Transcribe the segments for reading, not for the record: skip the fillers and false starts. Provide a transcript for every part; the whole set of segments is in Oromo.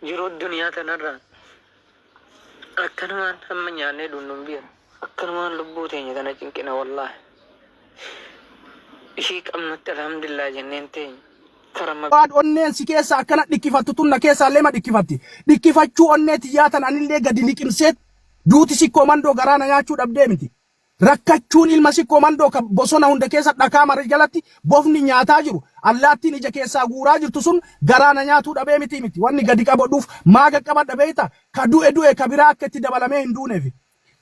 Jiruu duniyaa tanarraa akkanumaan hamma nyaannee dhugnu hin beeknu. Akkanumaan lubbuu teenya tana cinqina wallaahi. Ishii qabnutti alhamdulillah jenneen teenya. Karama Waan onneen si keessa akkana dhikkifattu tun na keessaallee ma dhikkifatti. Dhikkifachuu onnee tiyyaa tan anillee gadi liqimseet duuti sikkoo mandoo garaa na nyaachuu dhabdee miti. Rakkachuun ilma sikkoo mandoo ka bosona hunda keessa dhakaa mara jalatti bofni nyaataa jiru allaattiin ija keessaa guuraa jirtu sun garaa na nyaatuu dhabee miti miti. Wanni gadi qabadhuuf maa qaqqabadha beekta ka du'e du'e ka biraa akka itti dabalamee hin duuneefi.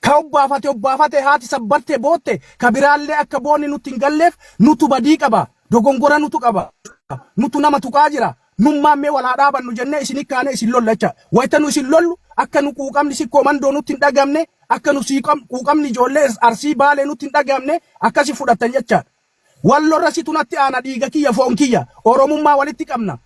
Ka obbaafate obbaafate haati sabbarte bootte ka biraallee akka boonni nutti hin galleef nutu badii qaba. Dogongora nutu qaba. Nutu nama tuqaa jira. Nummaan mee wal haa dhaabannu jennee isin kaane isin lolla jecha. Wayita nu isin lollu akka nu quuqamni sikkoo mandoo nutti hin dhagamne akka nu quuqamni ijoollee arsii baalee nutti hin dhagamne akkasi fudhattan jecha. Wallorra situ natti aana dhiiga kiyya foon kiyya Oromummaa walitti qabna.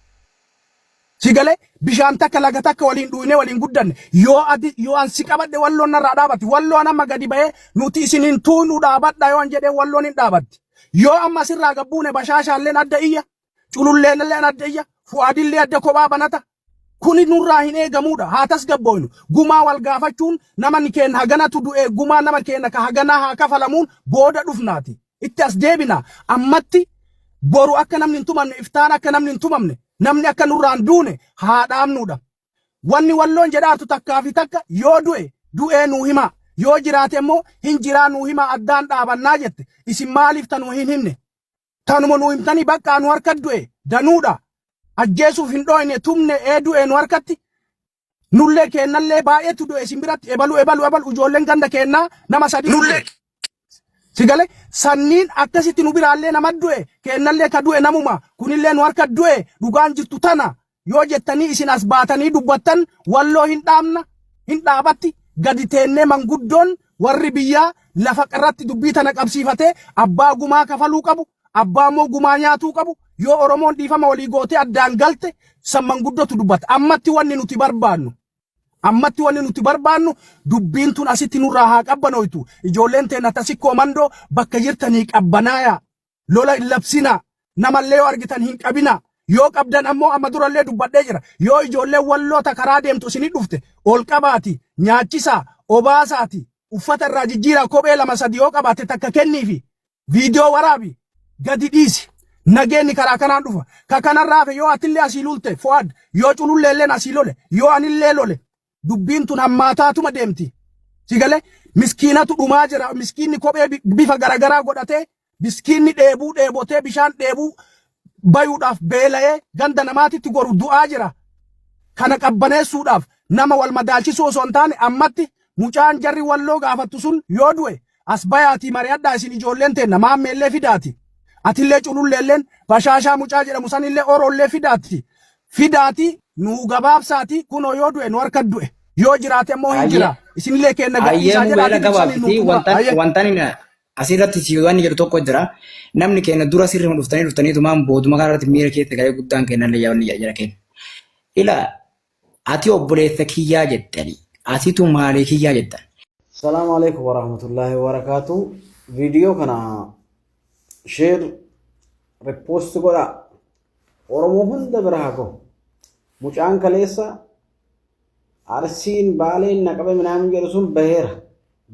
Si galee bishaan takka laga takka waliin dhuynee waliin guddanne yoo ati yoo an si qabadhe walloon narraa dhaabatti walloon amma gadi bahee nuti isin hin tuuynu dhaabadha yoo an jedhee walloon hin dhaabatti. Yoo amma asirraa gabbuune bashaashaalleen adda iyya cululleenilleen adda iyya fu'aadillee adda kophaa banata. Kuni nurraa hin eegamuudha haa tasgabbooynu gumaa wal gaafachuun nama ni kenna haganatu du'e gumaa nama kenna ka haganaa haa kafalamuun booda dhufnaati. Itti as deebina ammatti boru akka namni hin tumamne iftaan akka namni hin tumamne namni akka nurraa hin duune haa dhaabnuudha. Wanni walloon jedhaartu takkaa fi takka yoo du'e du'ee nuu himaa yoo jiraate immoo hin jiraa nuu himaa addaan dhaabannaa jette isin maaliif tanuma hin himne tanuma nuu himtanii bakka nu harka du'e danuudha ajjeesuuf hin dhooyne tumne ee du'e nu harkatti nullee keennallee baay'eetu du'e isin biratti ebalu ebalu ebalu ijoolleen ganda keennaa nama sadii nullee si gale sanniin akkasitti nu biraallee nama du'e keennallee ka du'e namuma kunillee nu harka du'e dhugaan jirtu tana yoo jettanii isin as baatanii dubbattan walloo hin dhaabna hin dhaabatti gadi teennee manguddoon warri biyyaa lafa irratti dubbii tana qabsiifatee abbaa gumaa kafaluu qabu abbaa immoo gumaa nyaatuu qabu yoo Oromoon dhiifama walii gootee addaan galte san manguddotu dubbata ammatti wanni nuti barbaannu ammatti wanni nuti barbaannu dubbiin tun asitti nurraa haa qabbanooytu ijoolleen teenna tasikkoo mandoo bakka jirtanii qabbanaayaa lola hin labsinaa namallee yoo argitan hin qabinaa yoo qabdan ammoo amma durallee dubbadhee jira yoo ijoolleen walloota karaa deemtu isinii dhufte ol qabaati nyaachisaa obaasaati uffata irraa jijjiiraa kophee lama sadi yoo qabaatte takka kenniifi viidiyoo waraabi gadi dhiisi nageenni karaa kanaan dhufa ka kanarraa hafe yoo atillee asii lulte Fu'aad yoo cululleelleen asii lole yoo anillee lole dubbiin tun hammaataatuma deemti si galee miskiinatu dhumaa jira miskiinni kophee bifa garagaraa godhatee miskiinni dheebuu dheebotee bishaan dheebuu bayuudhaaf beela'ee ganda namaatitti goru du'aa jira kana qabbaneessuudhaaf nama wal madaalchisuu osoo hin taane ammatti mucaan jarri walloo gaafattu sun yoo du'e as bayaatii mari'adhaa isin ijoolleen teenna maammeellee fidaati atillee cululleelleen bashaashaa mucaa jedhamu sanillee oroollee fidaati fidaati nuu gabaabsaati kunoo yoo du'e nu harka du'e yoo jiraate immoo hin jira isinillee keenna Ayyee gadhiisaa mubeela jedhaati ibsanii nuu gabaabsiti xumura wantan ayyee. wantan inni asirratti si wanni jedhu tokko jira. Namni keenya dura sirrii dhuftanii dhuftaniitumaan booduma kanarratti miira keessa galee guddaan kennallee yaadni jira kenna. Ila ati obboleessa kiyyaa jettani atitu maalii kiyyaa jettan. Salaamu alaikum warahmatullahi wabarakatuh. Viidiyoo kana share repost godhaa. Oromoo hunda bira haa gahu. Mucaan kaleessa Arsiin Baaleen naqabe minaamin jedhu sun baheera.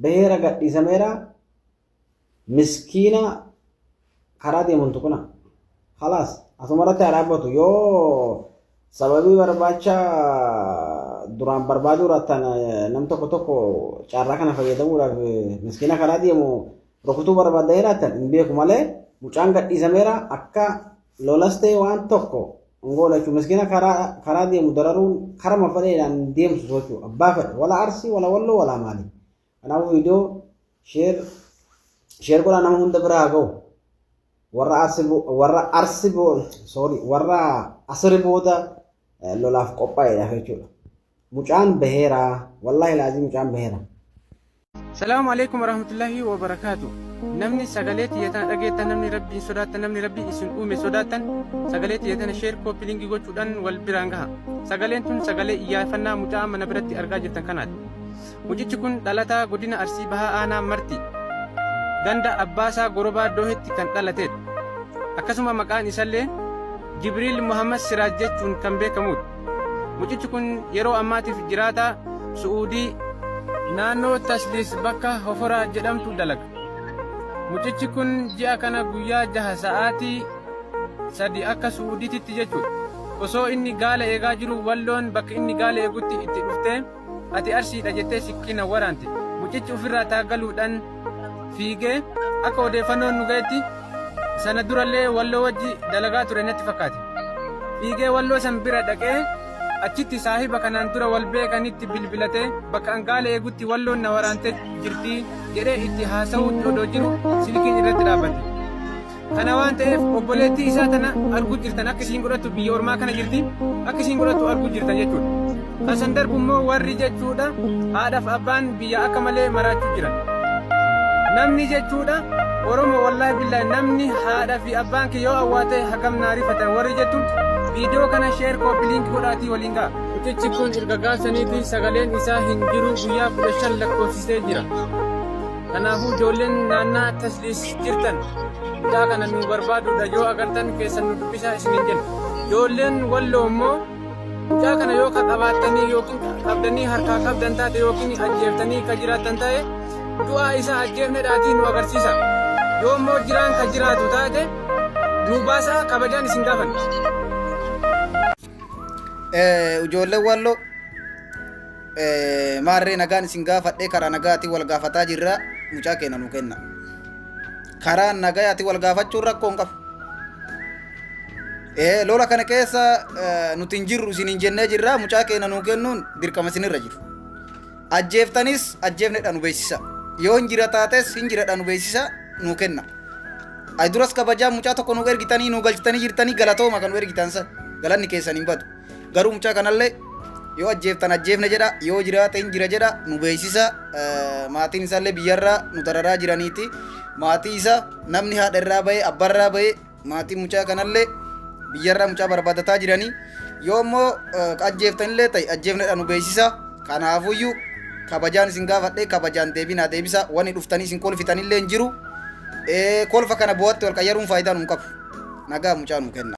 Baheera gadhiisameera. Miskiina karaa deemuun tuquna. Khalaas asumarratti haa dhaabbatu. Yoo sababii barbaacha duraan barbaaduu raattan nam tokko tokko carraa kana fayyadamuudhaaf miskiina karaa deemu rukutuu barbaadanii raattan hin beeku malee mucaan gadhiisameera akka lolas ta'e waan tokko hin goone jechuudha. Miskiina karaa karaa deemu dararuun karama fedheedhaan hin deemsisu jechuudha. Abbaa fedhe wala arsii wala walloo wala maali. Kanaafuu viidiyoo sheer sheer godhaa nama hunda bira haa ga'u. Warra arsi warra arsi sorry warra asiri booda lolaaf qophaa'edha jechuudha. Mucaan baheera wallaahi laazii mucaan baheera. Salaamu alaikum warahmatullahi wabarakaatu. Namni sagalee tiyya tana dhageettan namni rabbiin sodaattan namni rabbii isin uume sodaattan sagalee tiyya tana sheer kooppi linkii gochuudhaan wal biraan gaha. Sagaleen tun sagalee iyyaafannaa mucaa amma na biratti argaa jirtan kanaati. Mucichi kun dhalataa godina Arsii Bahaa Aanaa Marti ganda Abbaasaa Gorobaa Doohetti kan dhalateedha. Akkasuma maqaan isallee Jibriil Muhammad Siraaj jechuun kan beekamudha. Mucichi kun yeroo ammaatiif jiraataa Su'uudii naannoo Tasliis bakka Hoforaa jedhamtu dalaga. Mucichi kun ji'a kana guyyaa jaha sa'aatii 3 akka Su'uudiititti jechuudha. Osoo inni gaala eegaa jiru Walloon bakka inni gaala eegutti itti dhuftee ati Arsiidha jettee sikkiina waraante. Mucichi ofirraa taaggaluudhaan fiigee akka odeeffannoon nu ga'etti sana durallee Walloo wajji dalagaa ture natti fakkaate. Fiigee Walloo san bira dhaqee achitti saahiba kanaan dura wal beekanitti bilbilatee bakka an gaala eegutti Walloon na waraantee jirti jedhee itti haasawuutti odoo jiru silkiin irratti dhaabbate. Kana waan ta'eef obboleettii isaa tana arguu jirtan akka isiin godhattu biyya ormaa kana jirti akka isiin godhattu arguu jirtan jechuudha. Kan san darbu immoo warri jechuudha haadhaaf abbaan biyya akka malee maraachuu jiran. Namni jechuudha Oromoo wallaahi billaahi namni haadha fi abbaan kee yoo awwaate hagam naa rifatan warri jettu viidiyoo kana share copy link godhaatii waliin ga'a. Mucichi kun erga gaafsaniitii sagaleen isaa hin jiru guyyaa 15 lakkoofsisee jira. Kanaafuu ijoolleen naannaa Tasliis jirtan mucaa kana nu barbaaduudha yoo agartan keessan nu dubbisaa isiniin jenna. Ijoolleen Walloo immoo mucaa kana yoo ka qabaattanii yookiin qabdanii harkaa qabdan taate yookiin ajjeeftanii ka jiraattan ta'e du'aa isa ajjeefne dhaatii nu agarsiisa. Yoo immoo jiraan ka jiraatu taate nu baasaa kabajaan isin gaafanna. Ijoolleen Walloo Maarree nagaan isin gaafadhee karaa nagaatiin wal gaafataa jirra mucaa keenya nu kenna. Karaa nagayaatiin wal gaafachuun rakkoo hin qabu. Lola kana keessa nuti hin jirru isin hin jennee jirra mucaa keenya nu kennuun dirqama isinirra jiru. Ajjeeftanis ajjeefnedha nu beeksisa. Yoo hin jira taates hin jiradha nu beeksisa nu kenna. Ay duras kabajaa mucaa tokko nu ergitanii nu galchitanii jirtanii galatooma kan nu ergitan san galanni keessan hin badu. Garuu mucaa kanallee yoo ajjeeftan ajjeefne jedha yoo jiraate hin jira jedha nu beeksisa maatiin isaallee biyyarraa nu dararaa jiraniiti maatii isaa namni haadha irraa bahee abbarraa bahee maatiin mucaa kanallee biyyarraa mucaa barbaadataa jiranii yoo immoo ajjeeftanillee ta'e ajjeefnedha nu beeksisa kanaafuyyuu kabajaan isin gaafadhe kabajaan deebinaa deebisa wanni dhuftanii isin kolfitanillee hin jiru kolfa kana bu'aatti wal qayyaruun faayidaa nu hin qabu nagaa mucaa nu kenna.